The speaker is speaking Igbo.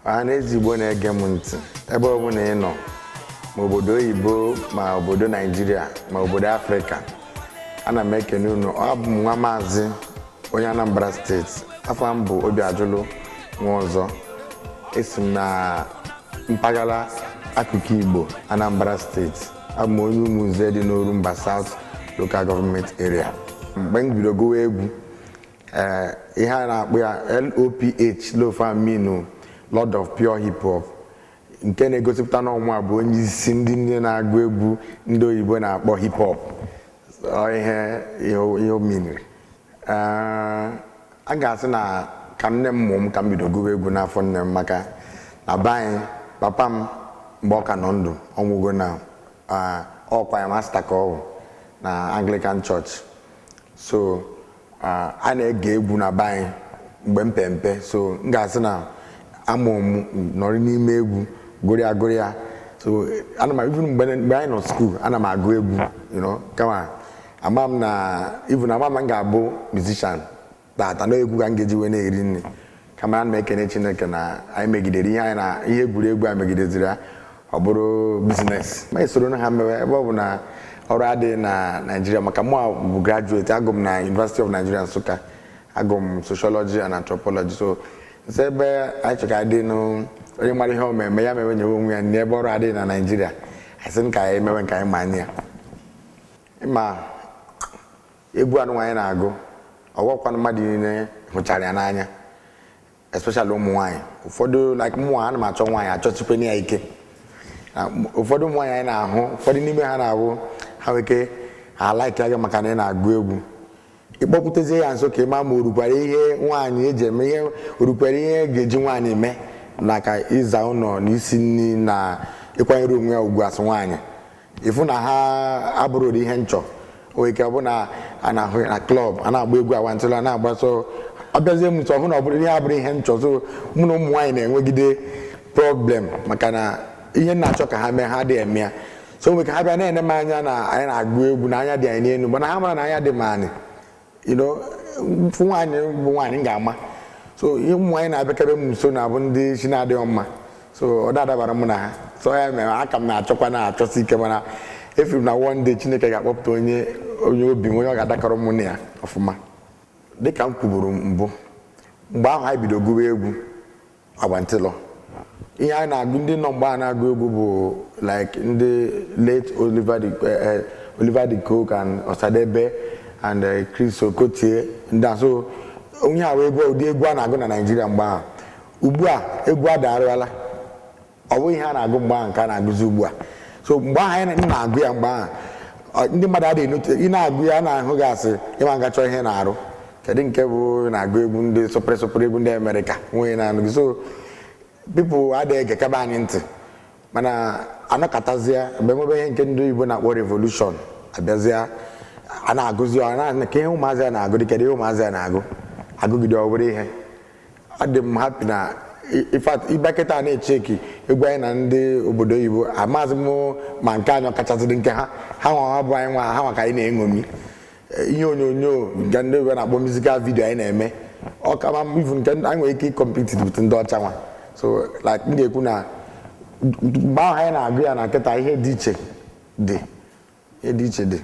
Ọha na eze Igbo na-ege m ntị ebe ọ bụla ị nọ, ma obodo oyibo, ma obodo Naijiria, ma obodo Afrịka, ana m ekene unu. Abụ m nwa maazị onye Anambra Steeti. Afọ m bụ Obiajulu Nwaọzọ. Esi m na mpaghara akụkụ Igbo, Anambra Steeti. Abụ m onye Ụmụnze dị n'Orumba South Local Government Area. Mgbe m bido gụwa egwu, ee, ihe a na-akpọ ya LOPH, Lofa Aminu, Lord of Pure Hip Hop, nke na-egosipụta na ọnwa bụ onye isi ndị nne na-agụ egwu ndị oyibo na-akpọ hip hop. Ọ ihe o miniri. Ee, a ga-asị na ka nne m mụọ m ka m bido gụwa egwu n'afọ nne m, maka na be anyị, papa m mgbe ọ ka nọ ndụ, ọnwụgo na ọkwa ya master ka ọ bụ na Anglican Church. So a na-ege egwu na be anyị mgbe m pe mpe. So m ga-asị na amụ m nọrọ n'ime egwu, gụrịa gụrịa. So ana m even mgbe anyị nọ school, ana m agụ egwu, kama ama m na even ama m na m ga-abụ musician tata na egwu ka m ga-eji wee na-eri nri. Kama ana m ekene Chineke na anyị megidere ihe anyị na ihe egwuregwu a megideziri ya, ọ bụrụ business. Ma esoro na ha mewe ebe ọ bụ na ọrụ adịghị na Naijiria, maka mụ bụ graduate. Agụ m na University of Nigeria, Nsụka. Agụ m sociology and anthropology. So nso ebe anyị chọrọ ka anyị dị nụ, onye mara ihe omeme ya mewe, nyewe onwe ya n'ebe ọrụ adịghị na Naijiria, asị m ka anyị mewe nke anyị ma anya ya. Ịma egwu anụ anyị na-agụ, ọgwọkwanụ mmadụ niile hụchara ya n'anya, especially ụmụ nwaanyị ụfọdụ. Like mụ, ana m achọ nwaanyị, achọchikwana ya ike. Na ụfọdụ ụmụ nwaanyị anyị na-ahụ, ụfọdụ n'ime ha na-abụ ha nwere ike ha like gị maka na ị na-agụ egwu. Ịkpọpụtezie ya nso ka ị maa ma o rukwara ihe nwaanyị eji eme ihe, o rukwara ihe ga-eji nwaanyị mee, na ka ịza ụlọ na isi nri na ịkwanyere onwe ya ugwu asụ nwaanyị, ịfụ na ha abụrụ ụdị ihe nchọ. O nwere ike ọ bụ na a na-ahụ ya na club, a na-agba egwu awantịla na-agba. So ọ bịazie m nso, ọ hụ na ọ bụrụ ihe abụrụ ihe nchọ. So mụ na ụmụ nwaanyị na-enwegide problem, maka na ihe m na-achọ ka ha mee, ha adịghị eme ya. So nwere ka ha bịa na-ene m anya na anyị na-agụ egwu na anya dị anyị n'elu, mana ha mara na anya dị m anyị. Mfụ nwaanyị bụ nwaanyị m ga-ama. So ihe ụmụ nwaanyị na-abịakebe m nso na-abụ ndị chi na-adịghị mma. So ọ dadabara mụ na ha. So ya mere aka m na-achọkwa na-achọsi ike, mana efiri m na one day Chineke ga-akpọpụta onye obi m, onye ọ ga-adakọrọ mụ na ya ọfụma. Dịka m kwuburu mbụ, mgbe ahụ anyị bido gụwa egwu agbantịlọ, ihe anyị na-agụ, ndị nọ mgbe a na-agụ egwu bụ like ndị late Oliver De Coque and Osadebe and Chris Okotie, ndị a. So onye ahụ egwu, ụdị egwu a na-agụ na Naịjirịa mgbe ahụ. Ugbu a egwu adarụala, ọ bụghị ihe a na-agụ mgbe ahụ nke a na-agụzi ugbu a. So mgbe ahụ anyị na-agụ ya, mgbe ahụ ndị mmadụ adịghị enote. Ị na-agụ ya, a na-ahụ gị asị ịma nga chọọ ihe na-arụ. Kedu nke bụ na-agụ egwu ndị sụpịrị sụpịrị, egwu ndị Amerịka nwunye na-anụ gị? So people adịghị egekebe anyị ntị. Mana anọkọtazie mgbe nwebe ihe nke ndị oyibo na-akpọ revolution abịazịa, a na-agụzi ọ na ka ihe ụmụazị a na-agụ dị. Kedu ihe ụmụazị a na-agụ? Agụgide, ọ bụrụ ihe adị m happy na in fact ịbịa kịta na-echeki egwu anyị na ndị obodo oyibo, amaghịzị m ma nke anyị ọkachasịrị nke ha. Ha nwa ha bụ anyị nwa ha nwa ka anyị na-eṅomi. Ihe onyonyo nke ndị oyibo na-akpọ musical video anyị na-eme, ọ kama even nke anyị nwere ike ịcompete with ndị ọcha nwa. So like m ga-ekwu na mgbe ahụ anyị na-agụ ya na nkịta, ihe dị iche dị, ihe dị iche dị.